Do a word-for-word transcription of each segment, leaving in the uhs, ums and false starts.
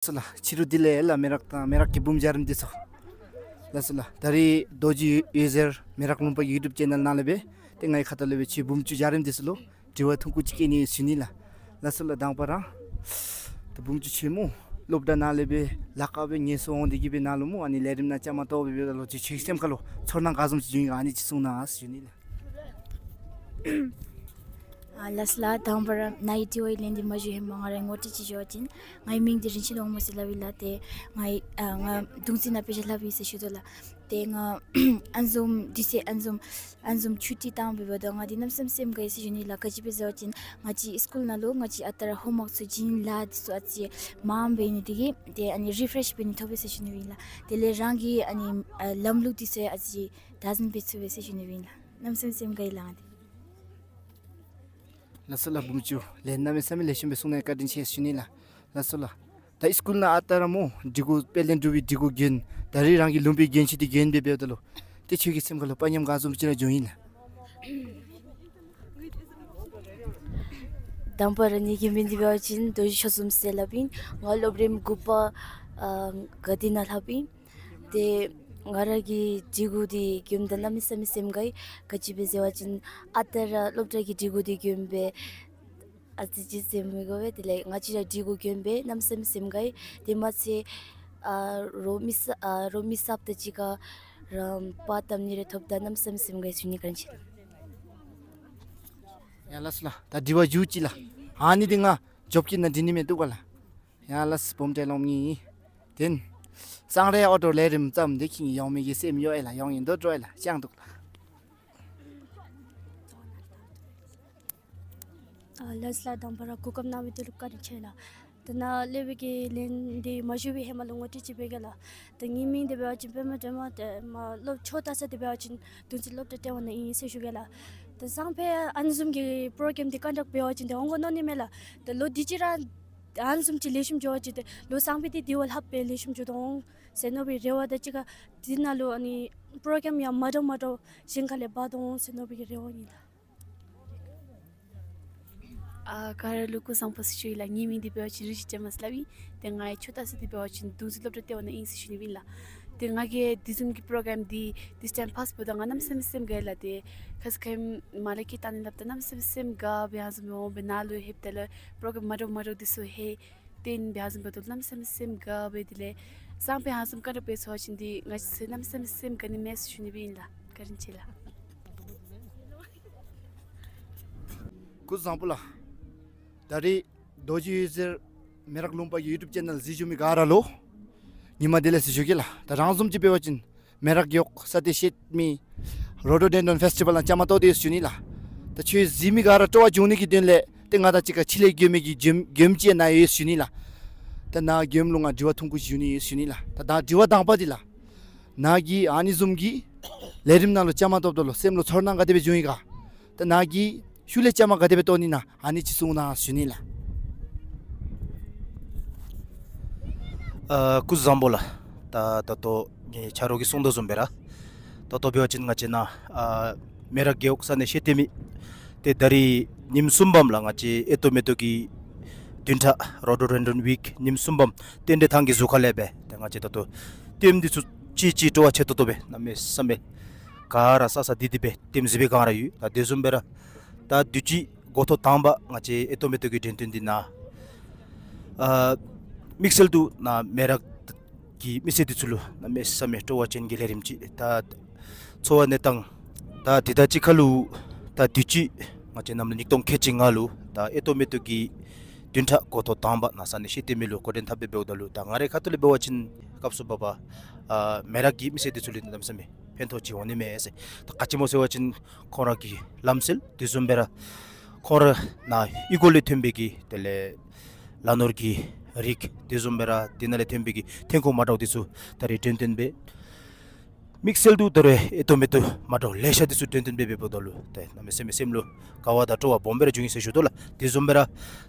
ལགས་སོ་ལགས། ཕྱི་རུ་དེ་ལས་ལགས་མེ་རག་དང་མེ་རག་གི་བུམོ་འཇའ་རིསམོ་འདི་ཚུ། ལགས་སོ་ལགས། ད་རིས་རྡོ་རྗེ་འོད་ཟེར་མེ་རག་ལུང་པ་གི་ཡུ་ཊུབ་ཅེ་ནལ་ནང་ལས་སྦེ་ཏེ་ངེའི་ཁ་ཐུག་ལས་སྦེ་ཁྱེད་བུམོ་ཚུ་འཇའ་རིསམོ་འདི་ཚུ་ལུ་དྲི་བ་ཐུང་ཀུ་ཅིག་བཀོད་ནི་ཡོད་ཟེར་ཞུ་ནི་ལགས། ལགས་སོ་ལགས། དང་པ་ར་ད་བུམོ་ཚུ་ཁྱེད་སྨོ་སློབ་གྲྭ་ནང་ལས་སྦེ་ལཱ་ཁག་སྦེ་ངལ་གསོ་འོང་སྟེ་གིས་སྦེ་ནཱ་ལུ་སྨོ་ཨ་ནི་ལས་རིམ་ནང་བཅའ་མར་གཏོགས་སྦེ་འབདཝ་ད་ལུ་ཁྱེད་ཁྱེད་ཀྱི་སེམས་ཁ་ལུ་ཚོར་སྣང་ག་བཟུམ་ཅིག་བྱུང་ཡི་ག་ཨ་ནི་ཅིག་གསུང་གནང་ཟེར་ཞུ་ནི་ལགས། ཨ་ལགས་སོ་ལགས། དང་པ་ར་ནཱ་གི་དྲི་བ་གི་ལན་འདི་མ་ཞུ་ཧེ་མ་ང་རའི་ངོ་སྤྲོད་ཅིག་ཞུ་བ་ཅིན་ངེའི་མིང་འདི་རིན་ཆེན་དབང་མོ་ཟེར་སླབ་ཨིན་ལགས། ཏེ་ང་ཨ་ང་གདུང་རྩེ་ནང་དཔེ་ཆ་ལྷབ་ཨིན་ཟེར་ཞུ་དོ་ལགས། ཏེ་ང་ཨ་ནི་བཟུམ་དུས་ཚོད་ཨ་ནི་བཟུམ་ཨ་ནི་བཟུམ་ཆུ་ཊི་བཏང་སྦེ་འབདཝ་ད་ང་འདི་གནམ་མེད་ས་མེད་སེམས་དགའ་ཡི་ཟེར་ཞུ་ནི་ལགས། ག་ཅི་སྦེ་ཟེར་བ་ཅིན་ང་བཅས་སི་ཀུལ་ནང་ལུ་ང་བཅས་ཨ་རྟག་ར་ཧོམ་ཝརཀ་ཚུ་བྱིན་ལཱ་འདི་ཚུ་ཨ་ཙི་མངམ་འབད་ནི་དེ་གིས་ཏེ་ཨ་ནི་རི་ཕེ་རེཤ་འབད་ནི་ཐོབ་པས་ཟེར་ཞུ་ནི་ཨིན་ལགས། དེ་ལས་རང་གི་ཨ་ནི་ཨ་ལམ་ལུགས་འདི་ཚུ་ཨ་ཙི་བདག་འཛིན་འབད་ཚུགས་པས་ཟེར་ཞུ་ནི་ཨིན་ལགས། གནམ་མེད་ས་མེད་སེམས་དགའ་ཡི་ལགས་ང་འདི། ལགས་སོ་ལགས། བུམོ་ཚུ་ལན་གནམ་མེད་ས་མེད་ལེགས་ཤོམ་སྦེ་གསུངས་གནང་བཀའ་དྲིན་ཆེ་ཟེར་ཞུ་ནི་ལགས། ལགས་སོ་ལགས། ད་སི་ཀུལ་ནང་ཨ་རྟག་ར་སྨོ་སྒྲིག་གོ་དཔལ་ལྡན་འབྲུག་པའི་སྒྲིག་གོ་གྱོན་ད་རིས་རང་གི་ལུང་པའི་གྱོན་ཆས་འདི་གྱོན་སྦེ་འབདཝ་ད་ལུ་ཏེ་ཁྱེད་ཀྱི་སེམས་ཁ་ལུ་དཔའ་ཉམས་ག་བཟུམ་ཅིག་ར་བྱུང་ཡི་ལགས། དང་པ་ར་ངེ་གི་མིང་འདི་འབད་བ་ཅིན་རྡོ་རྗེ་ཆོས་འཛོམས་ཟེར་སླབ་ཨིན། ང་སློབ་རིམ་དགུ་པ་ཨ་དགའ་ལྡན་ནང་ལྷབ་ཨིན། ཏེ་ང་ར་གི་སྒྲིག་གོ་འདི་གྱོནམ་ད་གནམ་མེད་ས་མེད་སེམས་དགའ་ཡི། ག་ཅི་སྦེ་ཟེར་བ་ཅིན་ཨ་རྟག་ར་སློབ་གྲྭ་གི་སྒྲིག་གོ་འདི་གྱོན་སྦེ་ཨ་ཙི་ཅིག་སེམས་མི་དགའ་བས། དེ་ལས་ང་བཅས་ར་སྒྲིག་གོ་གྱོན་སྦེ་གནམ་མེད་ས་མེད་སེམས་དགའ་ཡི། དེ་མ་ཚད་ཨ་རོགས་མི་གསར་ཨ་རོགས་མི་གསརཔ་དང་གཅིག་ཁར་ར་པར་བཏབ་ནི་རེ་ཐོབ་ད་གནམ་མེད་ས་མེད་སེམས་དགའ་ཡི་ཟེར་ཞུ་ནི། བཀའ་དྲིན་ཆེ། ཡ་ལགས་སོ་ལགས། ད་དྲི་བ་མཇུག་ཅིག་ལགས། ཨ་ནི་འདི་ང་ཇོབ་ཀྱི་ནང་འདི་ནི་མེད་འདུག་ག་ལགས། ཡ་ལགས་སོ། བུམོ་འདི་ལོང་ངེ་ཨིན། དེ་སང་རེ་ཨོ་ཊོ་ལས་རིམ་བརྩམས་ཏེ་ཁྱེད་ཡོང་མི་གི་སེམས་ཡོད་ཨེ་ལགས། ཡོང་ཡི་འདུག་འགྱོ་ཨེ་ལགས། ཅང་འདུག་ལགས། ཨ་ལགས་སོ་ལགས། དང་པ་ར་གོ་སྐབས་གནང་བའི་དོན་ལུ་བཀའ་དྲིན་ཆེ་ལགས། ད་ནཱ་སླབ་པའི་གི་ལན་འདི་མ་ཞུ་བའི་ཧེ་མ་ལུ་ངོ་སྤྲོད་ཅིག་འབད་གེ་ལགས། ད་ངེའི་མིང་འདི་འབད་བ་ཅིན་པདྨ་སྒྲོལ་མ། ཏེ་མ་སློབ་ཆོས་ལྟ་ས་འདི་འབད་བ་ཅིན་གདུང་རྩེ་སློབ་གྲྭ་ལྟེ་བ་ནང་ཨིན་ཟེར་ཞུ་གེ་ལགས། ད་སང་ཕོད་ཨ་ནི་བཟུམ་གྱི་པྲོ་གྲམ་འདི་ཀོན་ཌཀཊ་འབད་བ་ཅིན་ཏེ་འོང་དགོ་མནོ་ནི་མས་ལགས། ད་ལོ་འདི་ཅིག་ར་ཨ་ནི་བཟུམ་ཅིག་ལེགས་ཤོམ་འགྱོ་བ་ཅིན་ཏེ་ལོ་སང་ཕོད་འདི་དེ་བ་ལྷགཔ་སྦེ་ལེགས་ཤོམ་འགྱོ་དོ་འོང་ཟེར་མནོ་བའི་རེ་བ་དང་གཅིག་ཁར་འདི་ནང་ལུ་ཨ་ནི་པྲོ་གྲམ་ཡང་མ་འདྲཝ་མ་འདྲཝ་གཞན་ཁ་ལས་འབག་དོ་འོང་ཟེར་མནོ་བའི་རེ་བ་ཨིན་ལགས། ཨ་ག་ར་ལུ་སྐུ་གཟུགས་བཟང་པོ་ཟེར་ཞུ་ཡི་ལགས། ངེའི་མིང་འདི་འབད་བ་ཅིན་རིན་ཆེན་སྒྲོལ་མ་ཟེར་སླབ་ཨིན། ཏེ་ངེའི་ཆོས་ལྟ་ས་འདི་འབད་བ་ཅིན་གདུང་རྩེ་སློབ་གྲྭ་ལྟེ་བ་ནང་ཨིན་ཟེར་ཞུ་ནི་ཨིན་ལགས། ཏེ་ང་གིས་འདི་བཟུམ་གྱི་པྲོ་གྲམ་འདི་this time first འབདཝ་ད་ང་གནམ་མེད་ས་མེད་སེམས་དགའ་ཡི་ལགས། ཏེ་ཁ་ཙ་ཁ་ཉིནམ་མར་ལས་སྐད་བཏང་ནི་སླབ་ད་གནམ་མེད་ས་མེད་སེམས་དགའ་སྦེ་ཨ་ནི་བཟུམ་འོང་སྦེ་ནཱ་ལུ་ལྷོདཔ་ད་ལུ་པྲོ་གྲམ་མ་འདྲཝ་མ་འདྲཝ་འདི་ཚུ་ལྷོད་སྟེ་འབད་ཨ་ནི་བཟུམ་འབདཝ་ད་གནམ་མེད་ས་མེད་སེམས་དགའ་སྦེ། དེ་ལས་སང་ཕོད་ཨ་ནི་བཟུམ་ཀོན་ཊེཀཊ་འབད་ཚུགས་པ་ཅིན་འདི་ང་བཅས་གནམ་མེད་ས་མེད་སེམས་དགའ་ནི་མས་ཟེར་ཞུ་ནི་སྦེ་ཨིན་ལགས། བཀའ་དྲིན་ཆེ་ལགས། སྐུ་གཟུགས་བཟང་པོ་ལགས། ད་རིས་རྡོ་རྗེ་འོད་ཟེར་མེ་རག་ལུང་པ་གི་ཡུ་ཊུབ་ཅེ་ནལ་གཟིགས་བཞུགས་མི་ག་ར་ལུ་ཉི་མ་བདེ་ལེགས་ཟེར་ཞུ་གེ་ལགས། ད་རང་བཟུམ་ཅིག་འབད་བ་ཅིན་མེ་རག་རྒེད་འོག་ས་གཏེར་བཤལ་མི་རོ་ཌོ་ཌེན་ཌྲོན་ཕེསི་ཊི་བཱལ་ནང་བཅའ་མར་གཏོགས་ཏེ་ཡོད་ཟེར་ཞུ་ནི་ལགས། ད་ཁྱེད་གཟིགས་མི་ག་ར་སྤྲོ་བ་བྱུང་ནི་གི་དོན་ལས་ཏེ་ང་དང་གཅིག་ཁར་ཕྱི་ལས་མགྱོནམ་གི་མགྱོནམ་མགྱོནམ་ཅིག་ནཱ་ཡོད་ཟེར་ཞུ་ནི་ལགས། ད་ནཱ་མགྱོནམ་ལུ་ང་དྲི་བ་ཐུང་ཀུ་ཞུ་ནི་ཡོད་ཟེར་ཞུ་ནི་ལགས། ད་ད་དྲི་བ་དང་པ་འདི་ལགས། ནཱ་གིས་ཨ་ནི་བཟུམ་གྱི་ལས་རིམ་ནང་ལུ་བཅའ་མར་གཏོགསཔ་ད་ལུ་སེམས་ལུ་ཚོར་སྣང་ག་དེ་སྦེ་བྱུང་ཡི་ག། ད་ནཱ་གིས་ཤུལ་ལས་བཅའ་མར་ག་དེ་སྦེ་གཏོགས་ནི་ན་ཨ་ནི་ཅིག་གསུང་གནང་ཟེར་ཞུ་ནི་ལགས། ཨ་སྐུ་གཟུགས་བཟང་པོ་ལགས། ད་ད་ལྟོ་ངེའི་ཆ་རོགས་ཀྱིས་གསུངས་དོ་བཟུམ་སྦེ་ར་ད་ལྟོ་འབད་བ་ཅིན་ང་བཅས་ནཱ་ཨ་མེ་རག་རྒེད་འོག་ས་གནས་བཤལ་ཏེ་མི་ཏེ་ད་རིས་ཉིནམ་གསུམ་པམ་ལགས། ང་བཅས་ཨེ་ཏོ་མེ་ཏོག་གི་བདུན་ཕྲག་རོ་ཌོ་ཌེན་ཌྲོན་ཝིཀ་ཉིནམ་གསུམ་པམ་རྟེན་འབྲེལ་ཐང་གི་ཟུར་ཁ་ལས་སྦེ་ཏེ་ང་བཅས་ད་ལྟོ་ལྟདམོ་འདི་ཚུ་ཅིག་ཅིག་སྤྲོ་བ་ཆེ་ཏོག་ཏོ་སྦེ་གནམ་མེད་ས་མེད་ག་ར་ས་ས་འདི་འདི་སྦེ་ལྟདམོ་གཟིགས་པའི་སྒང་ར་ཡོད། ད་དེ་བཟུམ་སྦེ་ར་ད་དུས་ཅི་འགོ་ཐོག་དང་པ་ང་བཅས་ཨེ་ཏོ་མེ་ཏོག་གི་འགྲེམས་སྟོན་འདི་ནཱ་ཨ་དམིགས་བསལ་དུ་ནཱ་མེ་རག་གི་མི་སེར་འདི་ཚུ་ལུ་གནམ་མེད་ས་མེད་སྤྲོ་བ་ཅན་གྱི་ལས་རིམ་ཅིག་ད་འཚོ་བ་གནས་སྟངས་ད་འདི་དང་གཅིག་ཁར་ལུ་ད་དུས་ཅི་ང་བཅས་གནམ་ལོ་ཉིས་སྟོང་ཁལ་གཅིག་ལྔ་ལུ་ད་ཨེ་ཏོ་མེ་ཏོག་གི་བདུན་ཕྲག་འགོ་ཐོག་དང་པ་ནཱ་ས་གནས་བཤལ་ཏེ་མི་ལུ་འགོ་འདྲེན་འཐབ་སྦེ་འབདཝ་ད་ལུ་ད་ང་རའི་ཁ་ཐུག་ལས་འབད་བ་ཅིན་སྐབས་སུ་བབ་པ་ཨ་མེ་རག་གི་མི་སེར་འདི་ཚུ་ལུ་གནམ་མེད་ས་མེད་ཕན་ཐོགས་ཅིག་འོང་ནི་མས་ཟེར། ད་ག་ཅི་སྨོ་ཟེར་བ་ཅིན་ཁོང་ར་གི་ལམ་སྲོལ་དེ་བཟུམ་སྦེ་ར་ཁོང་ར་ནཱ་གཡུས་སྒོ་ལས་ཐོན་པའི་གི་དེ་ལས་ལ་ནོར་གྱི་རིགས་དེ་བཟུམ་སྦེ་ར་དེ་ནང་ལས་ཐོན་པའི་གི་ཐོན་ཁུངས་མ་འདྲཝ་འདི་ཚུ་ད་རིས་འགྲེམས་སྟོན་འབད། དམིགས་བསལ་དུ་ད་རིས་ཨེ་ཏོ་མེ་ཏོག་མ་འདྲཝ་ལེ་ཤ་འདི་ཚུ་འགྲེམས་སྟོན་འབད་འབདཝ་ད་ལུ་ཏེ་གནམ་མེད་ས་མེད་སེམས་ལུ་དགའ་བ་དང་སྤྲོ་བ་སྦོམ་སྦེ་ར་བྱུང་ཡི་ཟེར་ཞུ་དོ་ལགས། དེ་བཟུམ་སྦེ་ར་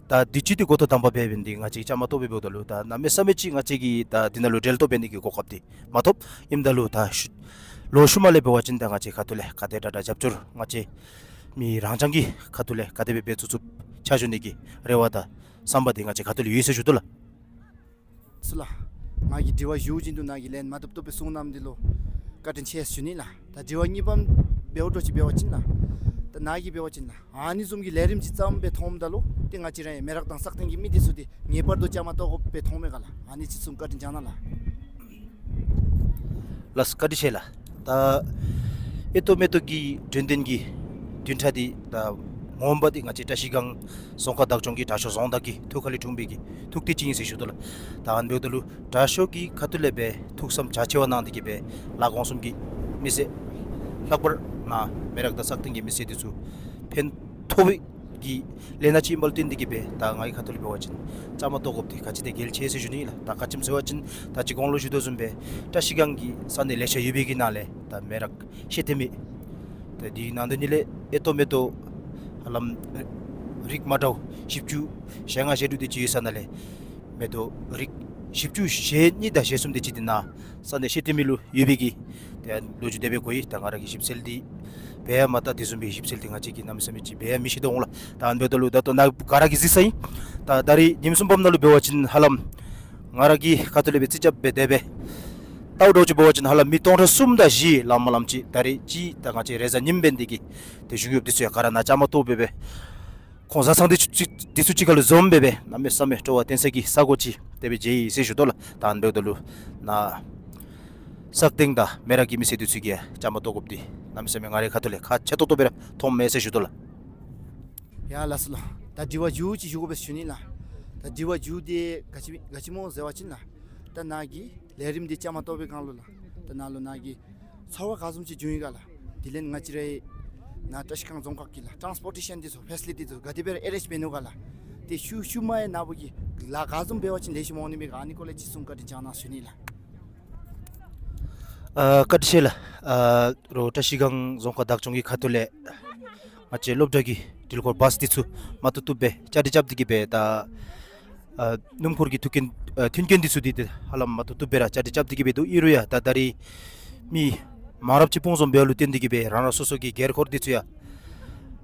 ད་དུས་ཅི་འདི་འགོ་ཐོག་དང་པ་འབད་འབད་ནི་འདི་ང་བཅས་ཀྱིས་བཅའ་མར་གཏོགས་འབད་འབདཝ་ད་ལུ་ད་གནམ་མེད་ས་མེད་ཅིག་ང་བཅས་ཀྱིས་ད་འདི་ནང་ལུ་འབྲེལ་གཏོགས་འབད་ནི་གི་གོ་སྐབས་འདི་མ་ཐོབ། ཨིནམ་ད་ལུ་ད་ཤུལ་ལོག་ཤུལ་མ་ལས་འབད་བ་ཅིན་ད་ང་བཅས་ཁ་ཐུག་ལས་ག་དེ་དྲག་དྲག་རྒྱབ་སྐྱོར་ང་བཅས་མི་རང་རྐྱང་གི་ཁ་ཐུག་ལས་ག་དེ་སྦེ་འབད་ཚུགས་ཚུགས་ཕྱག་ཞུ་ནི་གི་རེ་བ་དང་བསམ་པ་འདི་ང་བཅས་ཁ་ཐུག་ལས་ཡོད་ཟེར་ཞུ་དོ་ལགས། སུ་ལགས། ང་གིས་དྲི་བ་ཞུ་བཞིན་དུ་ནཱ་གིས་ལན་མ་ཐོབ་ཐོབ་སྦེ་གསུངས་གནངམ་འདི་ལུ་བཀའ་དྲིན་ཆེ་ཟེར་ཞུ་ནི་ལགས། ད་དྲི་བ་གཉིས་པམ་འབདཝ་འདྲཝ་ཅིག་འབད་བ་ཅིན་ལགས། ད་ནཱ་གིས་འབད་བ་ཅིན་ལགས། ཨ་ནི་བཟུམ་གྱི་ལས་རིམ་ཅིག་བརྩམས་སྦེ་འཐོནམ་ད་ལུ་ཏེ་ང་བཅས་རའི་མེ་རག་དང་སག་སྟེང་གི་མི་འདི་ཚུ་འདི་ངེས་པར་དུ་བཅའ་མར་གཏོགས་དགོཔ་སྦེ་མཐོངམ་མས་ག་ལགས། ཨ་ནི་ཅིག་གསུང་བཀའ་དྲིན་བསྐྱང་གནང་ལགས། ལགས་སོ། བཀའ་དྲིན་ཆེ་ལགས། ད་ཨེ་ཏོག་མེ་ཏོག་གི་དྲན་རྟེན་གྱི་བདུན་ཕྲག་འདི་ད་ངོ་མ་འདི་ང་བཅས་བཀྲ་ཤིས་སྒང་རྫོང་ཁག་བདག་སྐྱོང་གི་དྲག་ཤོས་རྫོང་བདག་གི་ཐུགས་ཁ་ལས་འཁྲུངས་པའི་གི་ཐུགས་གཏེར་ཅིག་ཨིན་ཟེར་ཞུ་དོ་ལགས། ད་ཨ་ནི་འབདཝ་ད་ལུ་དྲག་ཤོས་ཀྱི་ཁ་ཐུག་ལས་སྦེ་ཐུགས་བསམ་རྒྱ་ཆེ་བ་གནང་སྟེ་གིས་སྦེ་ལ་གོང་གསུམ་གྱི་མི་སེར་ལྷག་པར་ནཱ་མེ་རག་དང་སག་སྟེང་གི་མི་སེར་འདི་ཚུ་ཕན་ཐོགས་པའི་གི་ལས་སྣ་ཅིག་ཨིནམ་ལུ་བརྟེན་ཏེ་གིས་སྦེ་ད་ང་གི་ཁ་ཐུག་ལས་འབད་བ་ཅིན་བཅའ་མར་གཏོགས་དགོཔ་འདི་ག་ཅི་དེ་གལ་ཆེ་ཟེར་ཞུ་ནི་ལགས། ད་ག་ཅི་སྨོ་ཟེར་བ་ཅིན་ད་ཅི་གོང་ལུ་ཞུ་དོ་བཟུམ་སྦེ་བཀྲ་ཤིས་སྒང་གི་ས་གནས་ལེ་ཤ་ཡོད་པའི་གི་ནང་ལས་ད་མེ་རག་ཤེས་ལྟས་མེད། ད་འདི་ནང་དོན་ཉིད་ལས་ཨེ་ཏོག་མེ་ཏོག་ཧ་ལམ་རིགས་མ་འདྲཝ་བཞི་བཅུ་ཞེ་ལྔ་ཞེ་དྲུག་དེ་ཅིག་ཡོད་ས་ནང་ལས་མེ་ཏོག་རིགས་བཞི་བཅུ་ཞེ་གཉིས་དང་ཞེ་གསུམ་དེ་ཅིག་འདི་ནཱ་ས་གནས་ཤེས་ལྟས་མེད་ལུ་ཡོད་པའི་གི་ཏེ་ལོ་རྒྱུས་དེ་སྦེ་གོ་ཡི། ད་ང་ར་གིས་ཞིབ་འཚོལ་འདི་འབད་ཡང་མ་ད་དེ་བཟུམ་སྦེ་ཞིབ་འཚོལ་འདི་ང་བཅས་ཀྱིས་གནམ་མེད་ས་མེད་ཅིག་འབད་ཡང་མི་ཤེས་དོ་འོང་ལགས། ད་ཨ་ནི་འབདཝ་ད་ལུ་ད་ལྟོ་ནཱ་ག་ར་གིས་གཟིགས་ས་ཨིན། ད་ད་རིས་ཉིནམ་གསུམ་པམ་ནང་ལུ་འབད་བ་ཅིན་ཧ་ལམ་ང་ར་གི་ཁ་ཐུག་ལས་སྦེ་རྩིས་རྐྱབ་སྦེ་དེ་སྦེ་བལྟཝ་འདྲཝ་ཅིག་འབད་བ་ཅིན་ཧ་ལམ་མི་སྟོང་ཕྲག་གསུམ་དང་བཞི་ལམ་ལམ་ཅིག་ད་རིས་ཅིག་ད་ང་བཅས་རེས་གཟའ་ཉིམ་འབད་ནི་དེ་གིས་ཏེ་བཞུགས་ཡོདཔ་འདི་ཚུ་ཡང་ག་ར་ནཱ་བཅའ་མར་གཏོགས་སྦེ་སྦེ་གོང་ས་ཚང་འདི་ཚུ་གཅིག་འདི་ཚུ་གཅིག་ཁར་ལུ་འཛོམས་སྦེ་སྦེ་གནམ་མེད་ས་མེད་སྤྲོ་བ་བརྟན་ས་གི་ས་གོ་ཅིག་དེ་སྦེ་མཇལ་ཡི་ཟེར་ཞུ་དོ་ལགས། ད་ཨ་ནི་འབདཝ་ད་ལུ་ནཱ་སག་སྟེང་དང་མེ་རག་གི་མི་སེར་འདི་ཚུ་གིས་ཡང་བཅའ་མར་གཏོགས་དགོཔ་འདི་གནམ་མེད་ས་མེད་ང་རའི་ཁ་ཐུག་ལས་ཁག་ཆེ་ཏོག་ཏོ་སྦེ་ར་མཐོངམ་མས་ཟེར་ཞུ་དོ་ལགས། ཡ་ལགས་སོ་ལགས། ད་དྲི་བ་མཇུག་ཅིག་ཞུ་དགོ་པས་ཞུ་ནི་ལགས། ད་དྲི་བ་མཇུག་འདི་ག་ཅི་ག་ཅི་སྨོ་ཟེར་བ་ཅིན་ལགས། ད་ནཱ་གི་ལས་རིམ་འདི་བཅའ་མར་གཏོགས་པའི་སྒང་ལུ་ལགས། ད་ནཱ་ལུ་ནཱ་གི་ཚོར་བ་ག་བཟུམ་ཅིག་བྱུང་ཡི་ག་ལགས། དེ་ལས་ང་བཅས་རའི་ནཱ་བཀྲ་ཤིས་སྒང་རྫོང་ཁག་གི་ལགས་ཊཱནསི་པོར་ཊེ་ཤཱན་འདི་ཚུ་ཕེ་སི་ལི་ཊི་འདི་ཚུ་ག་དེ་སྦེ་ར་ཨེ་རེནཇ་འབད་ནུག་ག་ལགས། ཏེ་ཤུལ་ཤུལ་མའི་ནངས་པ་གི་ལཱ་ག་བཟུམ་འབད་བ་ཅིན་ལེགས་ཤོམ་འོང་ནི་མས་ག་ཨ་ནི་སྐོར་ལས་ཅིག་གསུང་བཀའ་དྲིན་བསྐྱང་གནང་ཞུ་ནི་ལགས། ཨ་བཀའ་དྲིན་ཆེ་ལགས། ཨ་རོགས་བཀྲ་ཤིས་སྒང་རྫོང་ཁག་བདག་སྐྱོང་གི་ཁ་ཐུག་ལས་ང་བཅས་སློབ་གྲྭ་གི་འགྲུལ་འཁོར་བཱསི་འདི་ཚུ་མ་བཏུབ་བཏུབ་སྦེ་བཅའ་སྒྲིག་རྐྱབ་སྟེ་གིས་སྦེ་ད་ཨ་སྣུམ་འཁོར་གྱི་མཐུན་རྐྱེན་ཨ་མཐུན་རྐྱེན་འདི་ཚུ་འདི་ཏེ་ཧ་ལམ་མ་བཏུབ་བཏུབ་སྦེ་ར་བཅའ་སྒྲིག་རྐྱབ་སྟེ་གིས་སྦེ་འདུག། ཨིན་རུང་ཡང་ད་ད་རིས་མི་མང་རབས་ཅིག་སྤུངས་འཛོམས་འབདཝ་ལུ་བརྟེན་ཏེ་གིས་སྦེ་རང་རང་སོ་སོ་གི་སྒེར་འཁོར་འདི་ཚུ་ཡང་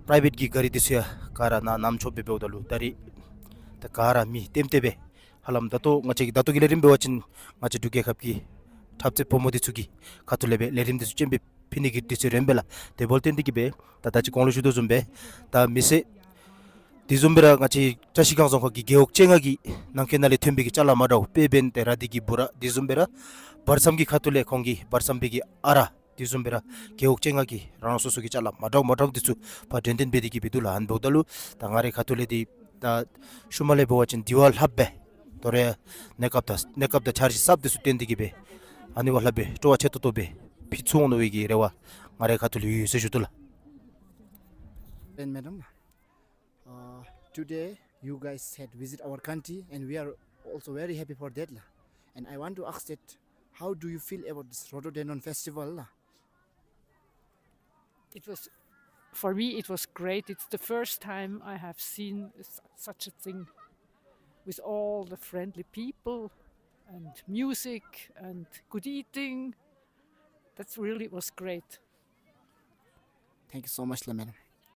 པྲའི་བེཊ་གི་ག་རི་འདི་ཚུ་ཡང་ག་ར་ནཱ་བསྣམས་ཆོགཔ་སྦེ་འབདཝ་ད་ལུ་ད་རིས་ད་ག་ར་མི་ལྟེམ་ལྟེ་སྦེ་ཧ་ལམ་ད་ལྟོ་ང་བཅས་ཀྱི་ད་ལྟོ་གི་ལས་རིམ་འབད་བ་ཅིན་ང་བཅས་འབྲུག་རྒྱལ་ཁབ་ཀྱི་འཁྲབ་རྩེད་བུ་མོ་འདི་ཚུ་གི་ཁ་ཐུག་ལས་སྦེ་ལས་རིམ་འདི་ཚུ་སྤྱན་འབེབས་ཕུལ་ནི་གི་དུས་ཚོད་རན་པས་ལགས། དེ་འབདཝ་ལས་བརྟེན་ཏེ་གིས་སྦེ་ད་ད་ཅི་གོང་ལུ་ཞུ་དོ་བཟུམ་སྦེ་ད་མི་སེར་དེ་བཟུམ་སྦེ་ར་ང་བཅས་བཀྲ་ཤིས་སྒང་རྫོང་ཁག་གི་རྒེད་འོག་བཅོ་ལྔ་གི་ནང་འཁོད་ནང་ལས་ཐོན་པའི་གི་ཅ་ལ་མ་འདྲཝ་དཔེ་འབདན་ཏེ་ར་དྷི་གི་བུ་ར་དེ་བཟུམ་སྦེ་ར་བར་མཚམས་ཀྱི་ཁ་ཐུག་ལས་ཁོང་གི་བར་མཚམས་པའི་གི་ཨ་རག་དེ་བཟུམ་སྦེ་ར་རྒེད་འོག་བཅོ་ལྔ་གི་རང་རང་སོ་སོ་གི་ཅ་ལ་མ་འདྲཝ་མ་འདྲཝ་འདི་ཚུ་ཕར་འདྲེན་འདྲེན་འབད་དེ་གིས་སྦེ་འདུག་ལགས། ཨ་ནི་འབདཝ་ད་ལུ་ད་ང་རའི་ཁ་ཐུག་ལས་འདི་ད་ཤུལ་མ་ལས་འབད་བ་ཅིན་དེ་བ་ལྷགཔ་སྦེ་དོ་རུང་གནས་སྐབས་དང་གནས་སྐབས་དང་འཆར་གཞི་གསརཔ་འདི་ཚུ་བཏོན་ཏེ་གིས་སྦེ་ཨ་ནི་བ་ལྷགཔ་སྦེ་སྤྲོ་བ་ཆེ་ཏོག་ཏོ་སྦེ་ཕུལ་ཚུགས་འོང་ནི་བའི་གི་རེ་བ་ང་རའི་ཁ་ཐུག་ལས་ཡོད་ཟེར་ཞུ་དོ་ལགས། And madam, uh, today you guys had visit our country, and we are also very happy for that, la. And I want to ask that, how do you feel about this rhododendron festival, la? It was, for me, it was great. It's the first time I have seen s-, such a thing with all the friendly people and music and good eating. That's really was great. Thank you so much, la madam.